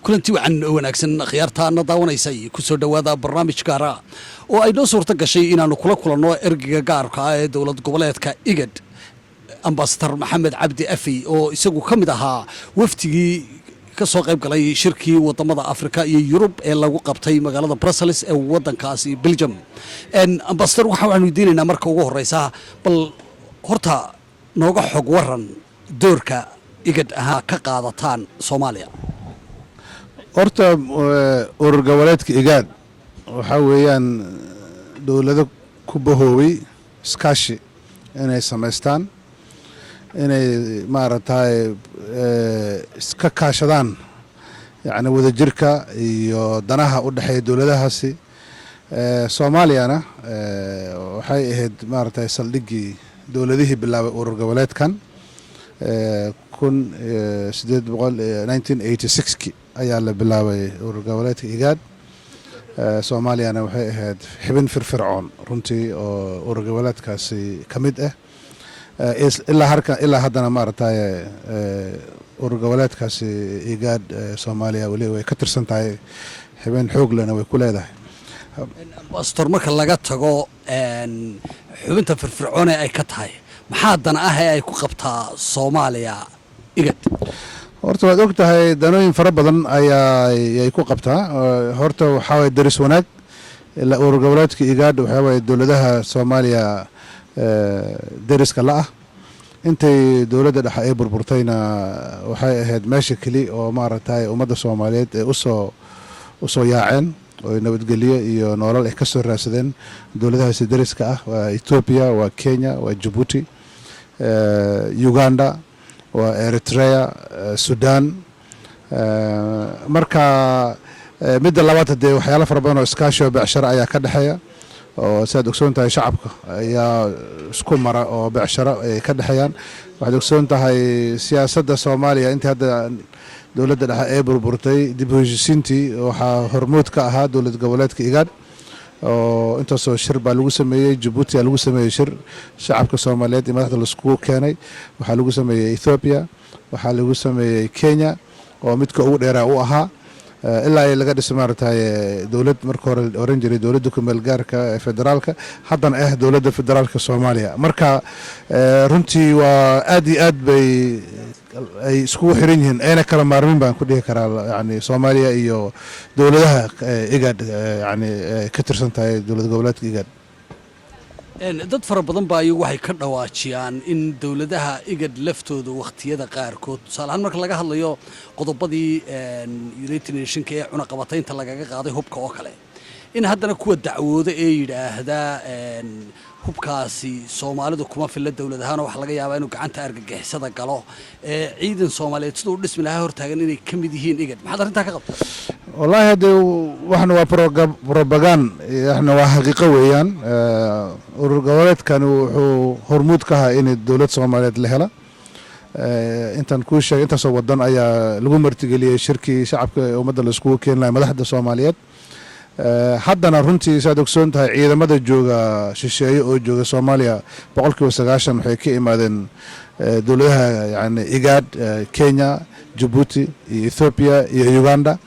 Kulanti wacan oo wanaagsan, akhyaartaana daawanaysa, kusoo dhowaada barnaamij gaara oo ay noo suurto gashay inaannu kula kulanno ergeyga gaarka ah ee dowlad goboleedka IGAD, Ambasador Maxamed Cabdi Afey, oo isagu ka mid ahaa wafdigii ka soo qayb galay shirkii wadamada Afrika iyo Yurub ee lagu qabtay magaalada Brussels ee wadankaasi Belgium. Ambasador, waxaanu weydiinaynaa marka ugu horeysa, bal horta nooga xog waran doorka IGAD ahaa ka qaadataan Soomaaliya. Horta urur goboleedka IGAD waxaa weeyaan dowlado ku bahoobay iskaashi inay samaystaan, inay maaragtay iska kaashadaan, yacni wadajirka iyo danaha u dhexeeya dowladahaasi. Soomaaliyana waxay ahayd maaragtay saldhiggii dowladihii bilaabay urur goboleedkan. 1886-ki ayaa la bilaabay urur goboleedka IGAD. Soomaaliyana waxay ahayd xibin firfircoon runtii oo urur goboleedkaasi ka mid ah ilaa harka ilaa haddana. Maaragtay urur goboleedkaasi IGAD Soomaaliya weli way ka tirsan tahay, xibin xoog lena way ku leedahay. Ambasador, marka laga tago xubinta firfircoone ay ka tahay, maxaa dana ah ee ay ku qabtaa Soomaaliya IGAD? Horta waad og tahay, danooyin fara badan ayaayay ku qabtaa. Horta waxaa waye daris wanaag. Ilaa urur goboleedka IGAD waxaa waye dowladaha Soomaaliya deriska la ah. Intay dowladda dhexe ay burburtayna, waxay ahayd meesha keli oo maaragtay ummadda Soomaaliyeed ee usoo yaaceen oo nabadgelyo iyo noolal ay ka soo raadsadeen. Dowladahaasi deriska ah waa Ethiopia, waa Kenya, waa Jabuuti, Uganda, waa Eritrea, Sudan. Marka midda labaad, hadee waxyaalo fara badan oo iskaashi oo becsharo ayaa ka dhexeeya, oo siaad ogsoon tahay shacabka ayaa isku mara oo becsharo ay ka dhexeeyaan. Waxaad ogsoon tahay siyaasadda Soomaaliya intii hadda dowladda dhexe ee burburtay, dib u heshiisiintii waxaa hormuud ka ahaa dowlad goboleedka IGAD, oo intaasoo shir baa lagu sameeyey. Jabuuti aa lagu sameeyey shir shacabka Soomaaliyeed iyo madaxda laiskugu keenay, waxaa lagu sameeyey Ethiopia, waxaa lagu sameeyey Kenya oo midka ugu dheeraa u ahaa, ilaa ay laga dhisay maaragtay dowlad marka hore oran jiray dowladda kumeel gaarka ee federaalka, haddana ah dowladda federaalka Soomaaliya. Marka runtii waa aad iyo aad bay ay iskugu xiran yihiin, ayna kala maarmin baan ku dhihi karaa, yani Soomaaliya iyo dowladaha IGAD, yani ka tirsan tahay dowlad goboleedka IGAD. Dad fara badan baa iyagu waxay ka dhawaajiyaan in dowladaha IGAD laftooda wakhtiyada qaarkood, tusaale ahaan marka laga hadlayo qodobadii United Nationka ee cunaqabataynta lagaga qaaday hubka oo kale, in haddana kuwa dacwooda ee yidhaahdaa hubkaasi Soomaalidu kuma filla dowlad ahaan oo waxaa laga yaabaa inuu gacanta argagixisada galo, ee ciidan Soomaaliyeed siduu u dhismi lahaa hortaagan, inay ka mid yihiin IGAD. Maxaad arrintaa ka qabtaa? Wallaahi haddee waxna waa propaganda, waxna waa xaqiiqo weeyaan. Urur goboleedkani wuxuu hormuud ka ahaa in dowlad Soomaaliyeed la hela. Intaan kuu sheegay intaasoo wadan ayaa lagu martigeliyey shirkii shacabka ee ummadda laiskugu keeni lahay madaxda Soomaaliyeed. Haddana runtii saad ogsoon tahay, ciidamada jooga shisheeye oo jooga Soomaaliya 90% waxay ka imaadeen dowladaha yani IGAD, Kenya, Jabuuti iyo Ethiopia iyo Uganda.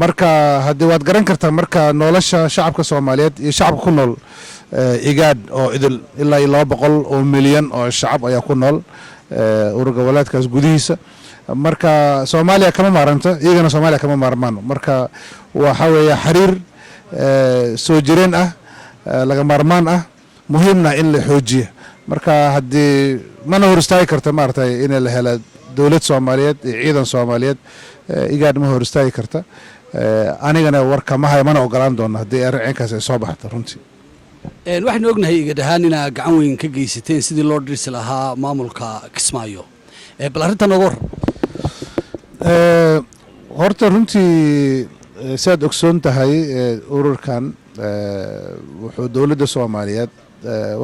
Marka haddii waad garan kartaa, marka nolosha shacabka Soomaaliyeed iyo shacabka ku nool IGAD oo idil, ilaa iyo 200 oo milyan oo shacab ayaa ku nool urur goboleedkaas gudihiisa. Marka Soomaaliya kama maaranta, iyagana Soomaaliya kama maarmaan. Marka waxa weeye xiriir soo jireen ah, laga maarmaan ah, muhiimna in la xoojiya. Marka haddii mana hor istaagi karta maaragtay in la hela dowlad Soomaaliyeed iyo ciidan Soomaaliyeed, IGAD ma hor istaagi karta. Anigana warka ma hayo, mana ogolaan doono haddii arrin ceenkaas ay soo baxto runtii. Waxaynu ognahay IGAD ahaan inaa gacan weyn ka geysateen sidii loo dhisi lahaa maamulka Kismaayo. Bal arrintan nooga warran. Horta runtii siaad ogsoon tahay, ururkan wuxuu dowladda Soomaaliyeed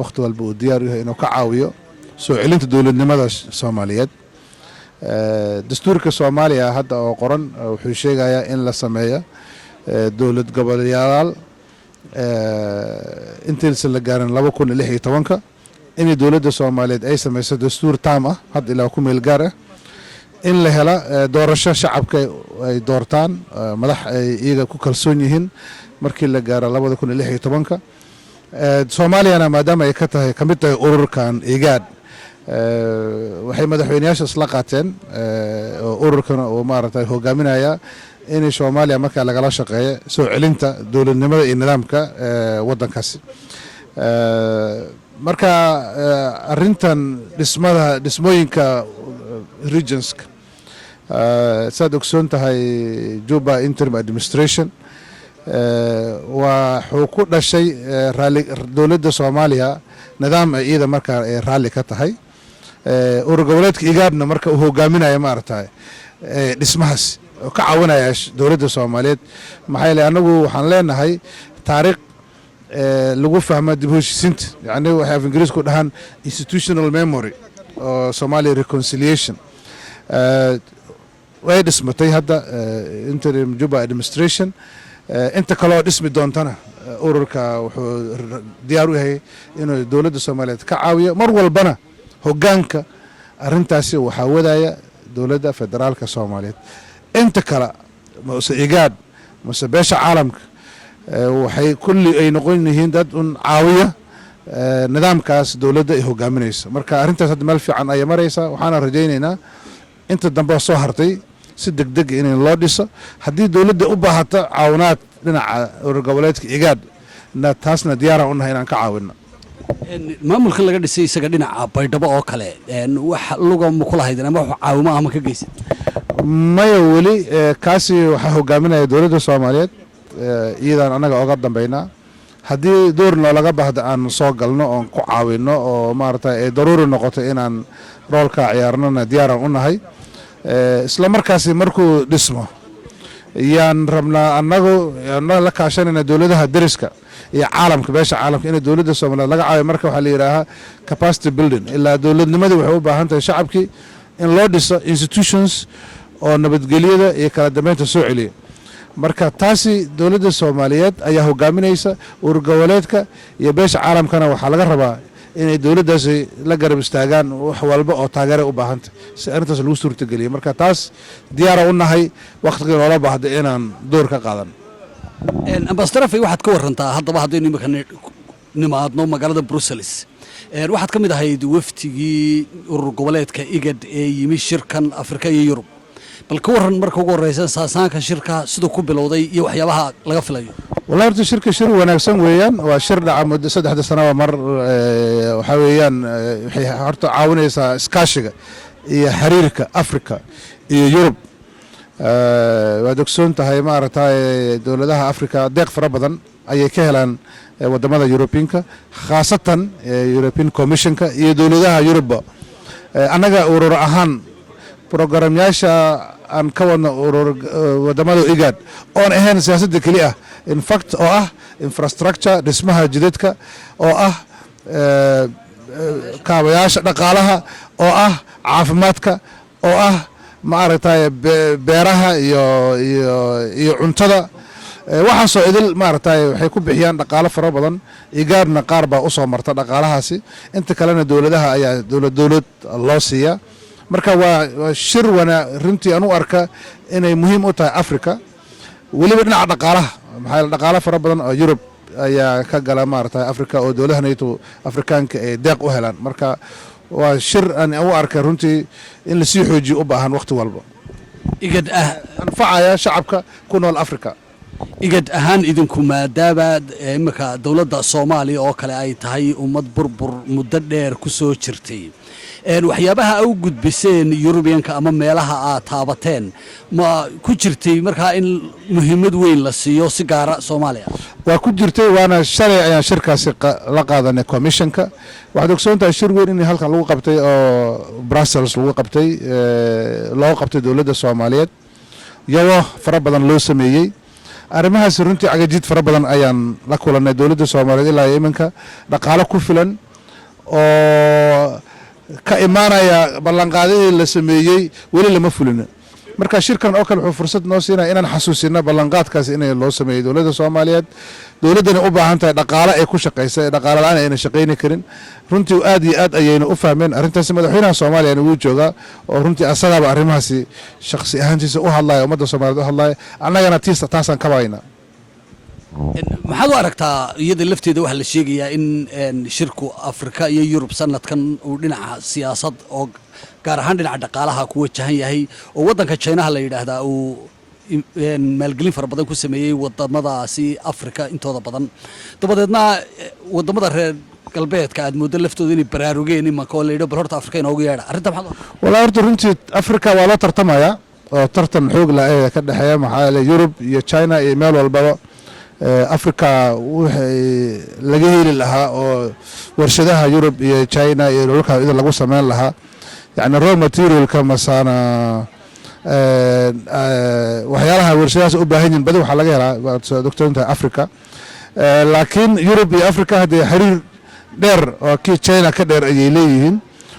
wakhti walba uu diyaar u yahay inuu ka caawiyo soo celinta dowladnimada Soomaaliyeed. Dastuurka Soomaaliya hadda oo qoran wuxuu sheegayaa in la sameeyo dowlad goboleyaal intiisa la gaarin 2016-ka, inay dowladda Soomaaliyeed ay sameyso dastuur taam ah, hadda ilaa ku meel gaar ah. In la hela doorasho shacabka ay doortaan madax ay iyaga ku kalsoon yihiin markii la gaaro 2016-ka. Soomaaliyana maadaama ay ka tahay ka mid tahay ururkan IGAD, waxay madaxweyneyaasha isla qaateen oo ururkana uu maaragtay hogaaminaya in Soomaaliya markaa lagala shaqeeyo soo celinta dowladnimada iyo nidaamka waddankaasi. Marka arrintan dhismada dhismooyinka regionska, saad ogsoon tahay, Juba Interim Administration waxuu ku dhashay raali dowladda Soomaaliya, nidaam ay iyada markaa ay raalli ka tahay. Urur goboleedka IGADna marka uu hogaaminaya maaragtay dhismahaas oo ka caawinaya dowladda Soomaaliyeed. Maxaa yeelay, annagu waxaan leenahay taariikh lagu fahma dib u heshiisiinta, yacni waxay af Ingiriisku dhahaan institutional memory oo Somalia reconciliation. Way dhismatay hadda Interim Juba Administration. Inta kaloo dhismi doontana, ururka wuxuu diyaar u yahay inuu dowladda Soomaaliyeed ka caawiyo. Mar walbana hoggaanka arrintaasi waxaa wadaya dowladda federaalka Soomaaliyeed. Inta kale, mase IGAD mase beesha caalamka, waxay kulli ay noqon yihiin dad un caawiya nidaamkaas dowladda ay hogaaminayso. Marka arrintaas hadda meel fiican ayay maraysaa, waxaana rajaynaynaa inta dambe soo hartay si deg deg in loo dhiso. Haddii dowladda u baahato caawinaad dhinaca urur goboleedka IGAD na, taasna diyaaraan u nahay inaan ka caawino. Maamulkan laga dhisay isaga dhinaca Baydhabo oo kale, wax luga ma ku lahaydeen ama wax caawimo ah ma ka geysan? Maya, weli kaasi waxaa hogaaminaya dowladda Soomaaliyeed, iyadaan annaga oga dambaynaa. Haddii door noolaga baahda aan soo galno oon ku caawino oo maaragtay ay daruuri noqoto inaan roolka ciyaarnona, diyaaraan u nahay. Isla markaasi markuu dhismo yaan rabnaa annagu annaga la kaashanayna dowladaha deriska iyo caalamka, beesha caalamka, in dowladda Soomaaliyeed laga caawiyo. Marka waxaa la yidhaahaa capacity building, ilaa dowladnimadii waxay u baahan tahay shacabkii in loo dhiso institutions oo nabadgelyada iyo kala dambeynta soo celiya. Marka taasi dowladda Soomaaliyeed ayaa hogaaminaysa. Urur goboleedka iyo beesha caalamkana waxaa laga rabaa inay dowladdaasi la garab istaagaan wax walba oo taageeray u baahantay si arrintaas lagu suurtageliyo. Marka taas diyaara u nahay wakhtigii noola baahda inaan door ka qaadan. Ambassador Afey, waxaad ka warantaa haddaba haddaynu imika nimaadno magaalada Brussels, waxaad ka mid ahayd waftigii urur goboleedka IGAD ee yimi shirkan Afrika iyo Yurub. Bal ka warran marka ugu horreysa saasaanka shirka siduu ku bilowday iyo waxyaabaha laga filayo. Wallahi, horta shirka shir wanaagsan weeyaan. Waa shir dhaca muddo 3da sanaba mar. Waxaa weeyaan, waxay horta caawinaysaa iskaashiga iyo xiriirka Africa iyo Yurub. Waad ogsoon tahay, maaragtay, dowladaha Africa deeq fara badan ayay ka helaan wadamada Europeanka, khaasatan European Commissionka iyo dowladaha Yurubba. Annaga urur ahaan programyaasha aan ka wadno urur wadamada IGAD oon ahayn siyaasadda keli ah, in fact oo ah infrastructure, dhismaha jidadka, oo ah kaabayaasha dhaqaalaha, oo ah caafimaadka, oo ah maaragtay beeraha iyo cuntada, waxaasoo idil maaragtay waxay ku bixiyaan dhaqaalo fara badan. IGADna qaar baa usoo marta dhaqaalahaasi, inta kalena dowladaha ayaa dowlad dowlad loo siiya. Marka waa shir wana runtii aan u arka inay muhiim u tahay Africa, weliba dhinaca dhaqaalaha. Maxaa yeele, dhaqaalo fara badan oo Yurub ayaa ka gala maaragtay Africa oo dowladaha nato Afrikaanka ay deeq u helaan. Marka waa shir aan u arka runtii in lasii xoojiyo u baahan wakhti walba, IGAD ah anfacaya shacabka ku nool Africa. IGAD ahaan idinku, maadaama imika dowladda Soomaaliya oo kale ay tahay ummad burbur muddo dheer ku soo jirtay, waxyaabaha a u gudbiseen Yurubiyanka ama meelaha aad taabateen ma ku jirtay markaa in muhiimad weyn la siiyo si gaara Soomaaliya? Waa ku jirtay, waana shalay ayaan shirkaasi la qaadanay commissionka. Waxaad ogsoon tahay shir weyn in halkan lagu qabtay oo Brussels lagu qabtay, loo qabtay dowladda Soomaaliyeed, iyagoo fara badan loo sameeyey arrimahaasi. Runtii cagajiid fara badan ayaan la kulannay dowladda Soomaaliyeed. Ilaa iyo iminka dhaqaalo ku filan oo ka imaanaya ballanqaadihii la sameeyey weli lama fulino. Marka shirkan oo kale wuxuu fursad noo siinaya inaan xasuusino ballanqaadkaas inay loo sameeyey dowladda Soomaaliyeed, dowladdana u baahan tahay dhaqaale ay ku shaqaysa, ee dhaqaale la-aan ayna shaqayni karin. Runtii aad iyo aad ayayna u fahmeen arrintaasi. Madaxweynaha Soomaaliyana wuu joogaa, oo runtii asagaaba arrimahaasi shakhsi ahaantiisa u hadlaya, ummadda Soomaaliyeed u hadlaya. Annagana tiisa taasaan kabayna. Maxaad u aragtaa iyada lafteeda? Waxaa la sheegayaa in shirku Afrika iyo Yurub sanadkan uu dhinaca siyaasad oo gaar ahaan dhinaca dhaqaalaha ku wajahan yahay, oo waddanka Jinaha la yidhaahdaa uu maalgelin fara badan ku sameeyey wadamadaasi Afrika intooda badan. Dabadeedna wadamada reer galbeedka aad mooddo laftooda inay baraarugeen imanka, oo la yidho bal horta Afrika inoogu yeedha arrinta. Maxaad u aragtaa? Walaa, horta runtii Afrika waa loo tartamaya oo tartan xoog lah ee ka dhexeeya. Maxaa yeelay Yurub iyo China iyo meel walbaba Africa wixii laga heli lahaa oo warshadaha Yurub iyo China iyo dhulalka idin lagu sameyn lahaa, yacni raw materialka masaana waxyaalaha warshadahaas u baahan yihin, badi waxaa laga helaa, waad ogsoontahay, Africa. Laakiin Yurub iyo Africa haddee xiriir dheer oo kii China ka dheer ayay leeyihiin.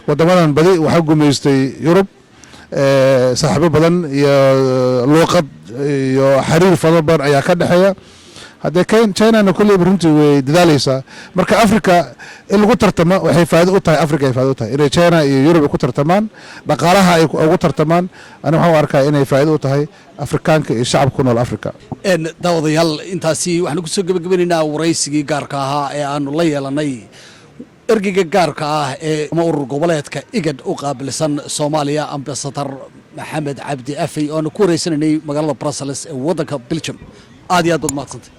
Wadamadan badi waxaa gumaystay Yurub, saaxiibo badan iyo luuqad iyo xiriir fara badan ayaa ka dhexeeya. Haddee Chinana kolleyba runtii way dadaaleysaa. Marka Africa in lagu tartamo waxay faa'iido u tahay Africa, ay faa'iido u tahay inay China iyo Yurub ay ku tartamaan, dhaqaalaha ay ugu tartamaan. Ani waxaan u arkaa inay faa'iido u tahay Afrikaanka iyo shacabka ku nool Africa. Daawadayaal, intaasi waxaanu kusoo gebagabanaynaa waraysigii gaarka ahaa ee aanu la yeelanay ergeyga gaarka ah ee ama urur goboleedka IGAD u qaabilsan Soomaaliya, Ambasadar Maxamed Cabdi Afey, oo aanu ku wareysanaynay magaalada Brussels ee waddanka Belgium. Aad iyo aad baad mahadsantay.